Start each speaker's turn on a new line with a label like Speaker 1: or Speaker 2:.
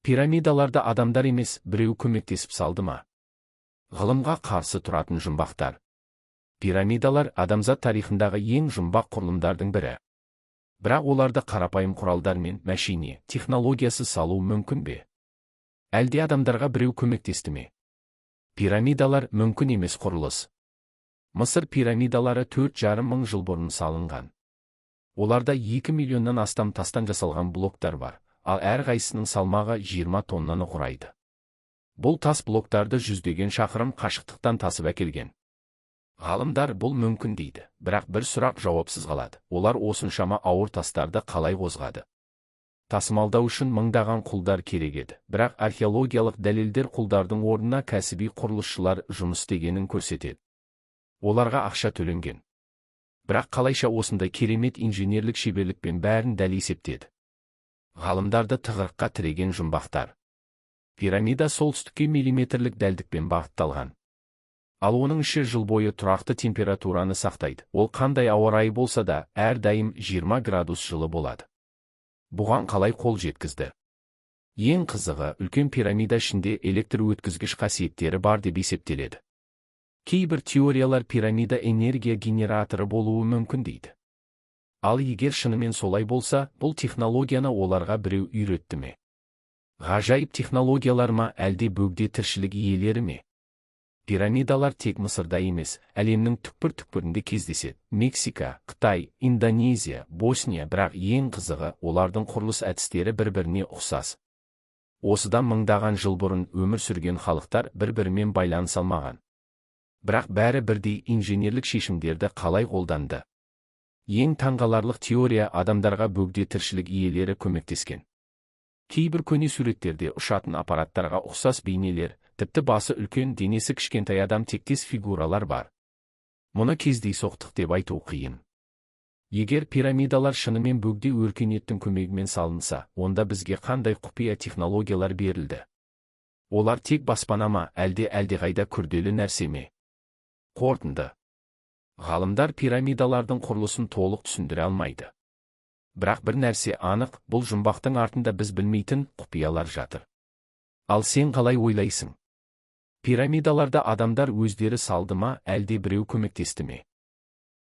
Speaker 1: Пирамидаларды адамдар емес, біреу көмектесіп салды ма? Ғылымға қарсы тұратын жұмбақтар. Пирамидалар адамзат тарихындағы ең жұмбақ құрылымдардың бірі. Бірақ оларды қарапайым құралдармен, мәшине, технологиясы салу мүмкін бе? Әлде адамдарға біреу көмектесті ме? Пирамидалар мүмкін емес құрылыс. Мысыр пирамидалары 4,5 мың жыл бұрын салынған. Оларда 2 миллионнан астам тастан жасалған блоктар бар, ал әрқайсысының салмағы 20 тоннаны құрайды. Бұл тас блоктарды жүздеген шақырым қашықтықтан тасып әкелген. Ғалымдар бұл мүмкін дейді, бірақ бір сұрақ жауапсыз қалады. Олар осыншама ауыр тастарды қалай қозғады? Тасымалдау үшін мыңдаған құлдар керек еді, бірақ археологиялық дәлелдер құлдардың орнына кәсіби құрылысшылар жұмыс істегенін көрсетеді. Оларға ақша төленген. Бірақ қалайша осындай керемет инженерлік шеберлікпен бәрін дәл есептеді? Ғалымдарды тығырыққа тіреген жұмбақтар. Пирамида солтүстікке миллиметрлік дәлдікпен бағытталған. Ал оның іші жыл бойы тұрақты температураны сақтайды. Ол қандай ауа райы болса да, әрдайым 20 градус жылы болады. Бұған қалай қол жеткізді? Ең қызығы, үлкен пирамида ішінде электр өткізгіш қасиеттері бар деп есептеледі. Кейбір теориялар пирамида энергия генераторы болуы мүмкін дейді. Ал егер шынымен солай болса, бұл технологияны оларға біреу үйретті ме? Ғажайып технологиялар ма, әлде бөгде тіршілік иелері ме? Пирамидалар тек Мысырда емес, әлемнің түкпір-түкпірінде кездеседі. Мексика, Қытай, Индонезия, Босния, бірақ ең қызығы, олардың құрылыс әдістері бір-біріне ұқсас. Осыдан мыңдаған жыл бұрын өмір сүрген халықтар бір-бірімен байланыса алмаған. Бірақ бәрі бірдей инженерлік шешімдерді қалай қолданды? Ең таңғаларлық теория: адамдарға бөгде тіршілік иелері көмектескен. Кейбір көне суреттерде ұшатын аппараттарға ұқсас бейнелер, тіпті басы үлкен, денесі кішкентай адам тектес фигуралар бар. Мұны кездейсоқтық деп айту қиын. Егер пирамидалар шынымен бөгде өркениеттің көмегімен салынса, онда бізге қандай құпия технологиялар берілді? Олар тек баспана ма, әлде әлдеқайда күрделі нәрсе ме? Қорытынды. Ғалымдар пирамидалардың құрылысын толық түсіндіре алмайды. Бірақ бір нәрсе анық: бұл жұмбақтың артында біз білмейтін құпиялар жатыр. Ал сен қалай ойлайсың? Пирамидаларды адамдар өздері салды ма, әлде біреу көмектесті ме?